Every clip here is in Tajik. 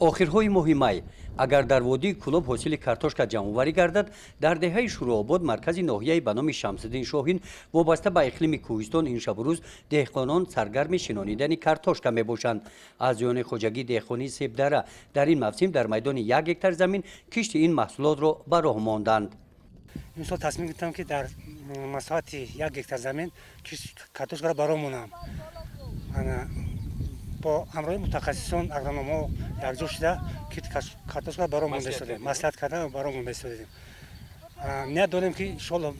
Охирҳои моҳи май агар дар водии Кӯлоб ҳосили картошка ҷамъоварӣ гардад, дар деҳаи Шӯрообод, маркази ноҳияи ба номи Шамсиддин Шоҳин, вобаста ба иқлими кӯҳистон, ин шабу рӯз деҳқонон саргарми шинонидани картошка мебошанд. Аъзоёни хоҷагии деҳқонии Себдара дар ин мавсим дар майдони 1 гектар замин кишти ин маҳсулотро ба роҳ монданд. Имсол тасмим гирифтам, ки дар масоҳати 1 гектар замин кишти картошкаро ба роҳ монам. Бо ҳамроҳи мутахассисон, агрономҳо якҷо шуда, кишти картошка ба роҳ монда истодем, маслиҳат карда ба роҳ монда истодем. Ният дорем, ки иншоалло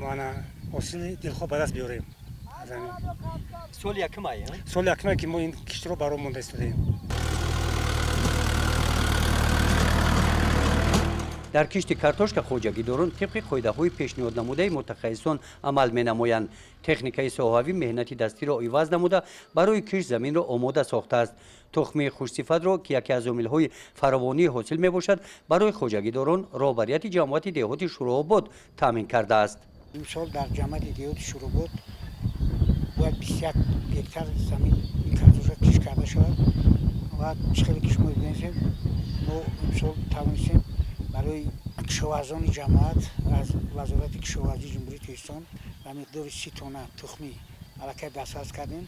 мана ҳосили дилхоҳ ба даст биёрем. Соли якумай? Соли якумай, ки мо ин киштро ба роҳ монда истодем. Дар кишти картошка хоҷагидорон тибқи қоидаҳои пешниҳоднамудаи мутахассисон амал менамоянд. Техникаи соҳавӣ меҳнати дастиро иваз намуда, барои кишт заминро омода сохтааст. Тухмии хушсифатро, ки яке аз омилҳои фаровонии ҳосил мебошад, барои хоҷагидорон роҳбарияти ҷамоати деҳоти Шӯрообод таъмин кардааст. Имсол дар ҷамоати деҳоти Шӯрообод бояд 21 гектар замин картошка кишт карда шавад ва чӣ хеле ки шумо дидем, мо имсол тавонистем барои кишоварзони ҷамоат аз Вазорати кишоварзии Ҷумҳурии Тоҷикистон ба миқдори 30 тонна тухмӣ аллакай дастрас кардем.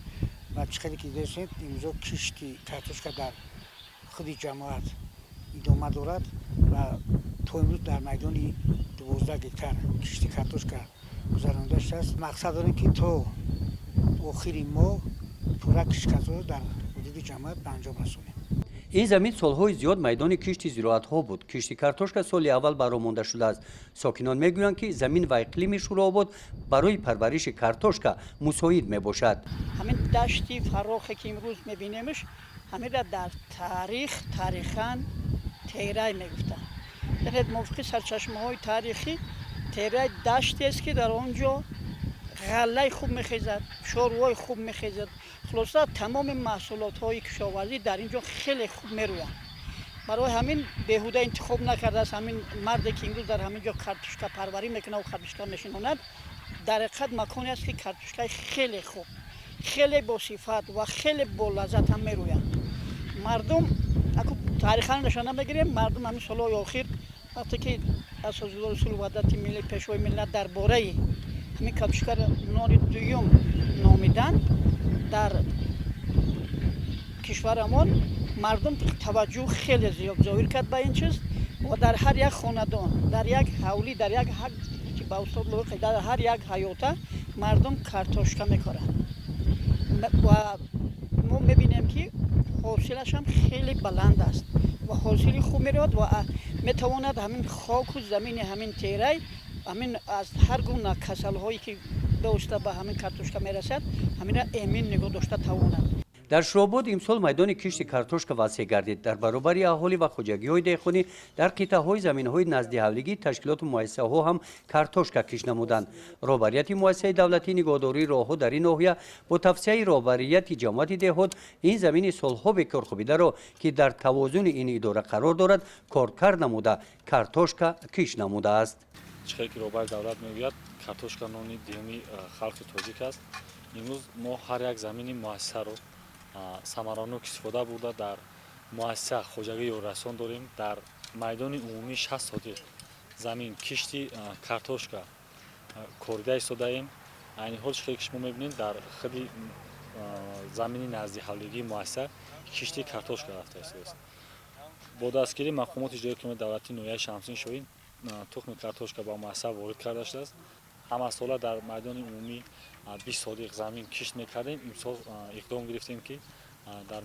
Ва чӣ хеле ки дидастед, имрӯзо кишти картошка дар худи ҷамоат идома дорад ва то имрӯз дар майдони 12 гектар кишти картошка гузаронида шудааст. Мақсад дорем, ки то охири моҳ пурра кишти картошка дар ҳудуди ҷамоат ба анҷом расонем. Ин замин солҳои зиёд майдони кишти зироатҳо буд. Кишти картошка соли аввал ба роҳ монда шудааст. Сокинон мегӯянд, ки замин ва иқлими Шӯрообод барои парвариши картошка мусоид мебошад. Ҳамин дашти фарохе, ки имрӯз мебинемш, ҳаминра дар таърих, таърихан Терай мегуфтанд. Яъне мувофиқи сарчашмаҳои таърихӣ, Терай даштест, ки дар он ҷо ғаллаи хуб мехезад, чорвои хуб мехезад. Хулоса, тамоми маҳсулотҳои кишоварзӣ дар ин ҷо хеле хуб мерӯянд. Барои ҳамин беҳуда интихоб накардааст ҳамин марде, ки имрӯз дар ҳамин ҷо картошкапарварӣ мекунад ва картошка мешинонад. Дар ҳақиқат маконе аст, ки картошкаи хеле хуб, хеле босифат ва хеле болаззат ҳам мерӯянд. Мардум таърихан нишона мегирем, мардум ҳамин солҳои охир, вақте ки Асосгузори сулҳу ваҳдати миллӣ, Пешвои миллат дар бораи ҳамин картошкаро нони дуюм номиданд дар кишварамон, мардум таваҷҷӯҳ хеле зиёд зоҳир кард ба ин чиз ва дар ҳар як хонадон, дар як ҳавлӣ, дар як ба устод лоиқ, дар ҳар як ҳаёта мардум картошка мекоранд ва мо мебинем, ки ҳосилаш ҳам хеле баланд аст ва ҳосили хуб меравад ва метавонад ҳамин хоку замини ҳамин Терай ҳамин аз ҳар гуна касалҳое, ки бевосита ба ҳамин картошка мерасад, ҳамина эмин нигоҳ дошта тавонад. Дар Шӯробод имсол майдони кишти картошка васеъ гардид. Дар баробари аҳолӣ ва хоҷагиҳои деҳқонӣ дар қитъаҳои заминҳои наздиҳавлигӣ ташкилоту муассисаҳо ҳам картошка кишт намуданд. Роҳбарияти муассисаи давлатии нигоҳдории роҳҳо дар ин ноҳия бо тавсияи роҳбарияти ҷамоати деҳот ин замини солҳо бекорхобидаро, ки дар тавозуни ин идора қарор дорад, коркард намуда, картошка кишт намудааст. Чӣ хеле ки роҳбари давлат мегӯяд, картошка нони дуюми халқи тоҷик аст. Имрӯз мо ҳар як замини муассисаро самаранок истифода бурда, дар муассиса хоҷагии ёрирасон дорем. Дар майдони умумии 60 сотих замин кишти картошка корида истодаем. Айни ҳол, чӣ хеле ки шумо мебинед, дар худи замини наздиҳавлигии муассиса кишти картошка рафта истодааст. Бо дастгирии мақомоти иҷроии ҳокимияти давлатии ноҳияи Шамсиддин Шоҳин тухми картошка ба муассиса ворид карда шудааст. Ҳамасола дар майдони умумӣ 20 сотих замин кишт мекардем. Имсол иқдом гирифтем, ки дар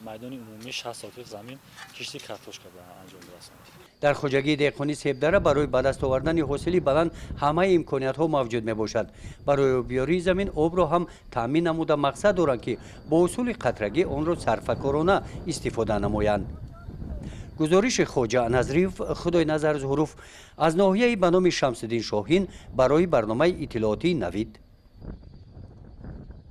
майдони умумӣ 60 сотих замин кишти картошка ба анҷом расонем. Дар хоҷагии деҳқонии Себдара барои ба даст овардани ҳосили баланд ҳамаи имкониятҳо мавҷуд мебошад. Барои обёрии замин обро ҳам таъмин намуда, мақсад доранд, ки бо усули қатрагӣ онро сарфакорона истифода намоянд. Гузориши Хоҷа Назриев, Худойназар Зуҳуров аз ноҳияи ба номи Шамсиддин Шоҳин барои барномаи иттилоотии Навид.